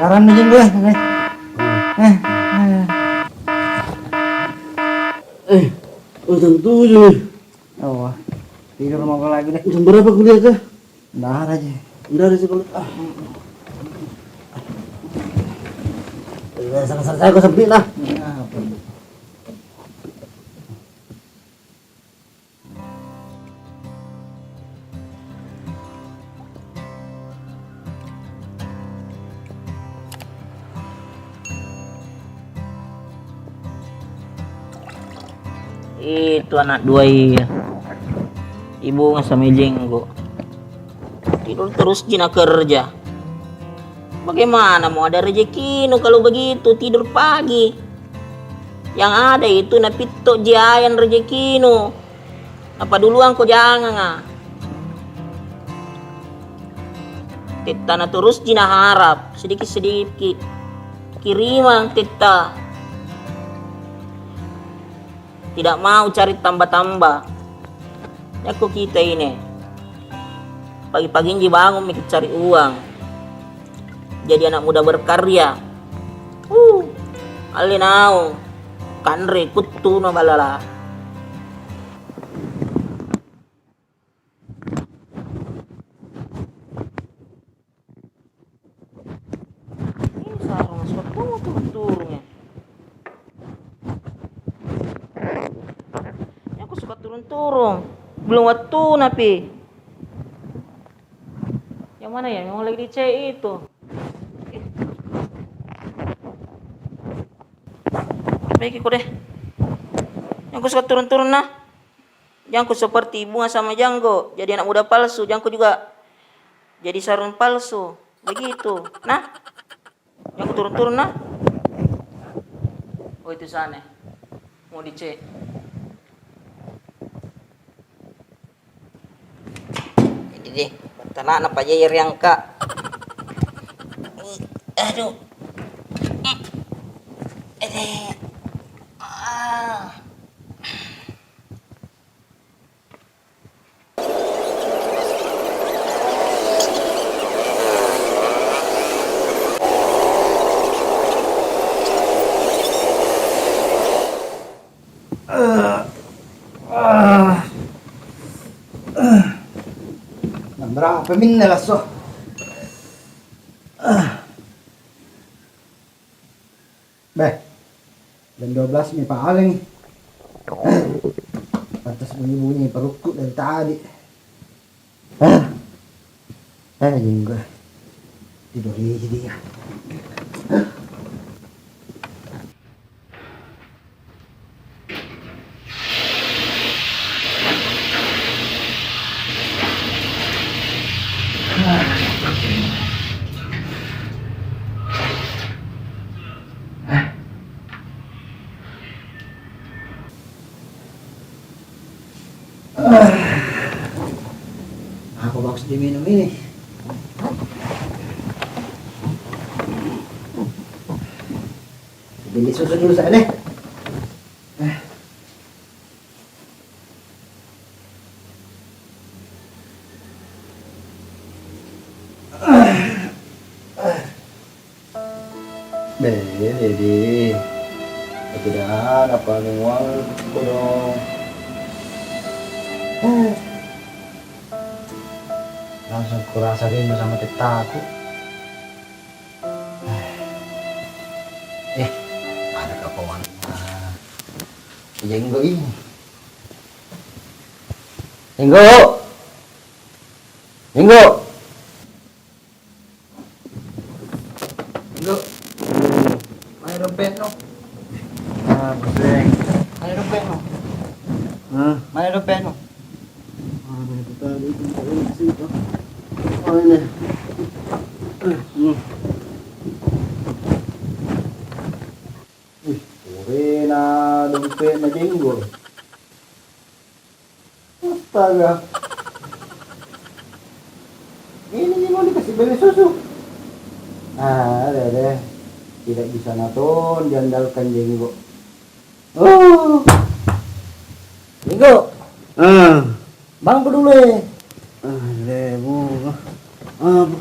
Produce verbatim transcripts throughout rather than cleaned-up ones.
Sekarang nih, Jeng, gue. Eh, eh. Eh, oh, jam tujuh nih. Oh, tidur mau lagi deh. Jam berapa kuliah kah? Ndak ada ji. Ndak ada ji kalau, ah. Udah selesai, selesai, aku sempit lah. Nah, apa? Itu anak dua iya. Ibu sama Jenggo. Tidur terus ji na kerja. Bagaimana mau ada rezekinu kalau begitu, tidur pagi? Yang ada itu na pitto ji ayan rezekinu. Apa duluan ko jangan ah. Tetta na terus ji na harap, sedikit-sedikit kirimang tetta. Tidak mau cari tambah-tambah. Jako kita ini. Pagi-pagi ji bangun mikir cari uang. Jadi anak muda berkarya. Uh, alle naung. Kanre kuttu na balala. Ini sarung suka turun-turun ya. Ini aku suka turun-turun. Belum waktu napi. Yang mana ya? Memang lagi di C I itu. Perbaiki ko deh. Yang ku suka turun-turun nah. Jangko seperti Bunga sama Janggo, jadi anak muda palsu, jangko juga jadi sarung palsu. Begitu. Nah, jangko turun-turun nah. Oh, itu sana. Mau dicek. Jadi deh, tanah apa aja yang kak. Aduh. Ini. Ah. Jam berapa minna lasso? Beh, jam dua belas mi paling. Pantas bunyi-bunyi perutku dari tadi. Ah, eh, Jenggo. Tidur aja dia. Apa bagus diminum ini? Beli susu dulu saya deh. Beh, jadi tidak ada paling uang dong. Langsung kurasa rindu sama tettaku. Eh, ada kawan. Jenggo ini. Jenggo. Jenggo. Jenggo. Mana dompet no? Ah, pusing. Mana dompet no? Hah? Mana dompet no? Ah, mana dompet no? Oh, ini. Hmm. Wih, korena dompetna Jenggo. Astaga. Ini ni mau dikasih beli susu. Ah, ada deh. Tidak bisa naton diandalkan Jenggo. Oh. Jenggo. Ah. Bang, dulu eh. Ah, deh, bu. Ah, bu.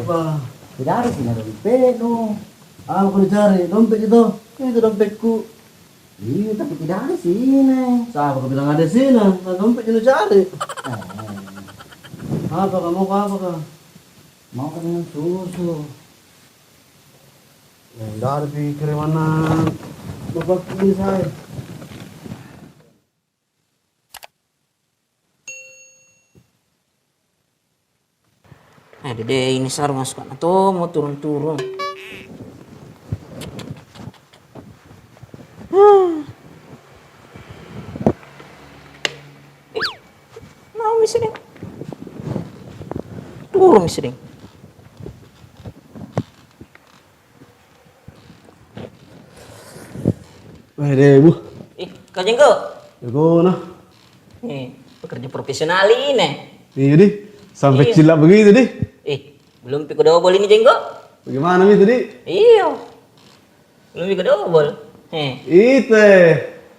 Apa? Tidak ada sih dompetmu. Apa kau cari? Dompet itu. Itu dompetku. Iya, tapi tidak ada sini. Siapa kau bilang ada sini? Nah, dompet itu cari. Eh. Apa kau mau, apa kau? Mau kan minum susu. Ya, tidak ada pikir mana. Bapak ini saya. Eh, dede, ini sarung masuk na to, mau turun-turun. Huh. Eh, mau mi sedeng. Turun mi sedeng. Eh, deh, Bu. Ih, kau Jenggo? Jenggo, nah. Nih, pekerja profesional ini. Iya, di. Sampai cilak begitu, di. Ih, belum pi ku dobol ini, Jenggo. Bagaimana mi tadi? Iyo. Belum pi ku dobol. Eh. Itu.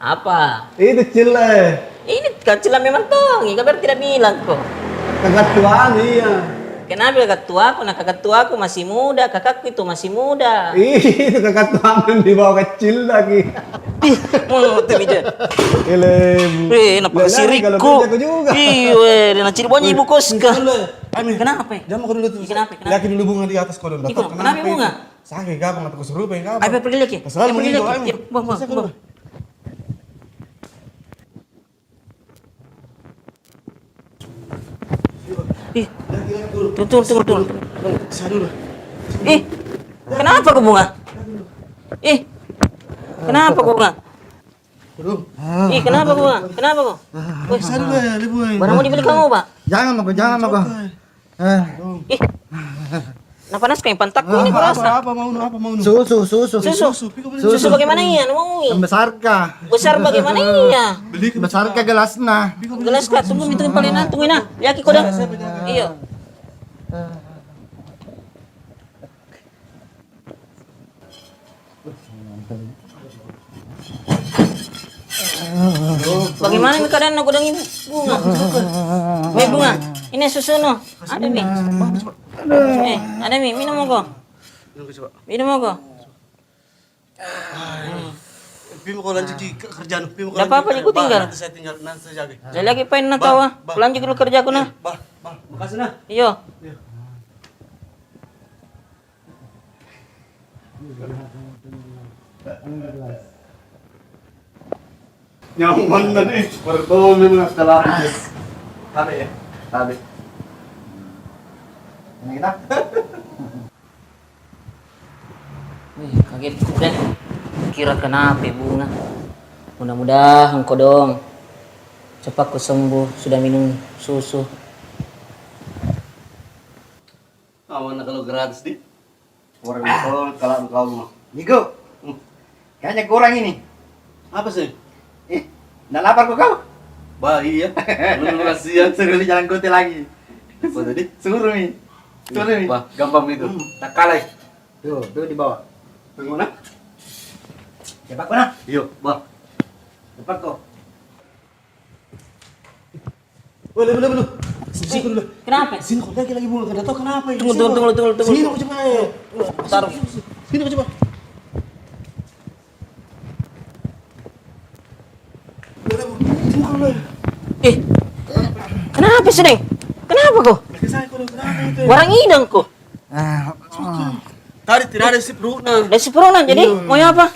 Apa? Itu cilak. Ini kau cilak memang tongi, kabar tidak bilang ko. Kakak tuamu, iya. Kenapa kakak tuaku? Nah, kakak tuaku masih muda, kakakku itu masih muda. Itu kakak tuamu di bawah kecil lagi. Ih, mau tuh meja. Elem. Eh, kenapa kesirikku? Iyo, eh, dia nak ciri banyak ibu kos kah? Kenapa? Jangan kau dulu tuh. Kenapa? Kenapa? Lagi dulu bunga di atas kau dulu. Kenapa bunga? Sakit, gampang atau kesurupan, gampang. Ayo, pergi lagi. Selalu pergi lagi. Buang, buang, buang. Ih, turun, turun, turun, turun. Ih, kenapa kau bunga? Ih, kenapa kau bunga? Ih, kenapa kau bunga? Kenapa kau? Weh, barang mau dibeli kamu, Pak? Jangan mako, jangan mako. Eh. Ih. Nah, panas kayak pantatku ini kurasa. Apa, apa mau, apa mau? Susu, susu. Susu. Susu bagaimana iya? Mau mi. Besar kah? Besar bagaimana iya? Besar kah gelasnya? Gelas kah? Tunggu mi, tunggu paling, tunggu ini. Lihat kodong. Iya. Bagaimana mi keadaan kodong ini? Bunga. Weh, Bunga. Ini susu no. Ada mi. Eh, ada mi. Minum mako. Minum mako. Pi mako lanjut ki kerjaan. Pi mako lanjut. Tidak apa-apa, aku tinggal. Nanti saya tinggal, nanti saya jaga. Saya lagi pengen natawa. Lanjut dulu kerjaku nah. Bah, bah, makasih nah. Iyo. Nyaman tadi, pertol memang setelah. Tabe ya, tabe. Ini kita. Wih, kagetku kan. Kira kenapa Bunga? Mudah-mudahan kodong cepat ko sembuh, sudah minum susu. Aman kalau gratis di. Orang itu kalau kau mau. Nigo. Kayaknya kurang ini. Apa sih? Eh, ndak lapar ko kau? Bah, iya. Belum kasihan. Suruh di jalan kote lagi. Apa tadi? Suruh mi. Suruh mi. Bah, gampang itu. Tak kalah. Tuh, tuh di bawah. Tunggu nah. Cepat ko nah. Iyo, bah. Cepat ko. Weh, lebih, lebih, lebih. Sini, sini dulu. Kenapa? Sini kau lagi, lagi Bunga, kada tahu kenapa. Tunggu, tunggu, tunggu, tunggu, tunggu. Sini kau cepat. Taruh. Sini kau cepat. Lebih, lebih. Sini kau dulu. Eh, kenapa sedeng? Kenapa kau? Lagi saya kau dulu, kenapa itu? Barang idang kau. Ah, ah. Tadi tidak ada isi perutna. Ada isi perutna, jadi mau yang apa?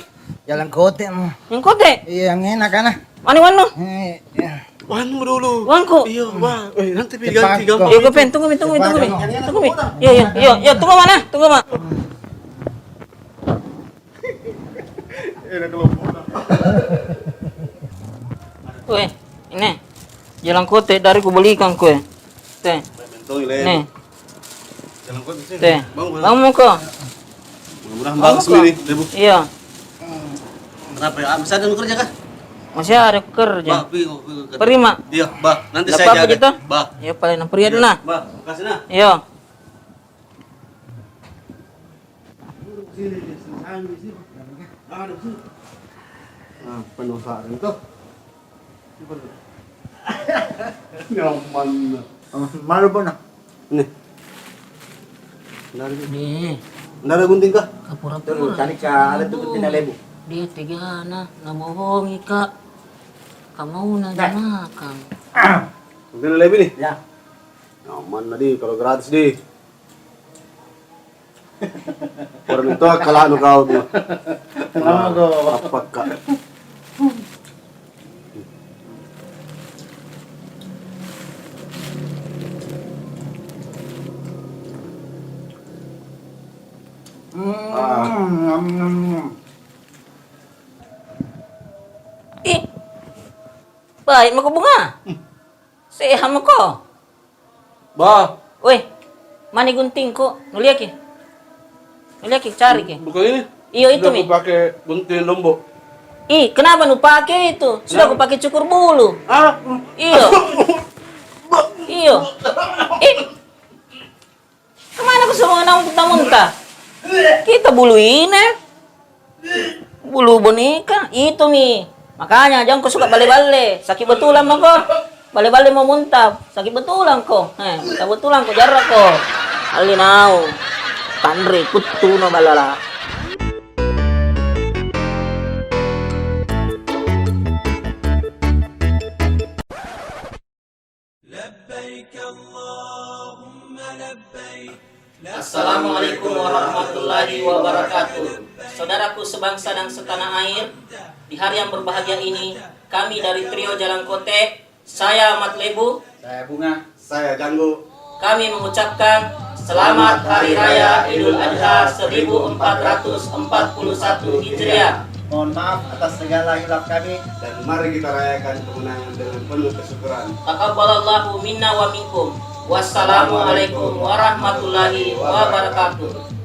Jalan kote mo. Yang kote? Iya, yang enak, ana. Mana wanu? Eh, iya. Wanu dulu. Wangku? Iya, wah. Eh, nanti pi ganti gampang. Iya, gue pengen. Tunggu mi, tunggu mi, tunggu mi. Tunggu mi. Iya, iya, iya, iya, tunggu mana? Tunggu mana? Enak kalau bola. Weh, ini. Jalan kote dari ku belikan kue. Teh. Mentong, Le. Nih. Jalan kote sini. Teh. Bangun, bangun. Bangun mako. Mudah-mudahan bagus ini, Lebu. Iya. Kenapa ya? Masih ada kerja kah? Masih ada kerja. Bah, pergi, pergi, pergi. Pergi, Mak. Iya, bah. Nanti saya jaga. Apa-apa gitu? Bah. Iya, paling pergi dulu nah. Bah, makasih nah. Iya. Ah, penuh sehari tu. Nyaman. Oh, malu pun nah. Nih. Nda ada gunting kah? Kapura-pura. Tadi ka ada tu gunting na lebu. Dia tegana, na bohongi ka. Kamau na jamakan. Gunting na lebu ni? Ya. Aman na di, kalau gratis di. Orang itu kalah nu kau tu. Kenapa kau? Apa kak? Hmm, nyam, nyam, nyam. Ih, baik mako bunga. Sehat mako. Bah. Weh, mana guntingku? Nulia ki. Nulia ki, cari ki. Bukan ini? Iyo, itu mi. Sudah kupake gunting Lombok. Ih, kenapa nupake itu? Sudah kupake cukur bulu. Ah? Iyo. Iyo. Ih. Kemana ko semua naung muntah-muntah? Kita bulu ini. Bulu boneka, itu mi. Makanya, jangko suka balle-balle. Sakit betulan mako. Balle-balle mau muntah. Sakit betulan ko. Eh, muntah betulan ko, jarra ko. Alli naung. Tanre, kuttu no balala. لبيك اللهم لبيك. Assalamualaikum warahmatullahi wabarakatuh. Saudaraku sebangsa dan setanah air, di hari yang berbahagia ini, kami dari Trio Jalangkote, saya Mat Lebu, saya Bunga, saya Janggo, kami mengucapkan Selamat Hari Raya Idul Adha seribu empat ratus empat puluh satu Hijriah. Mohon maaf atas segala hilaf kami. Dan mari kita rayakan kemenangan dengan penuh kesyukuran. Taqabbalallahu minna wa minkum. Wassalamualaikum warahmatullahi wabarakatuh.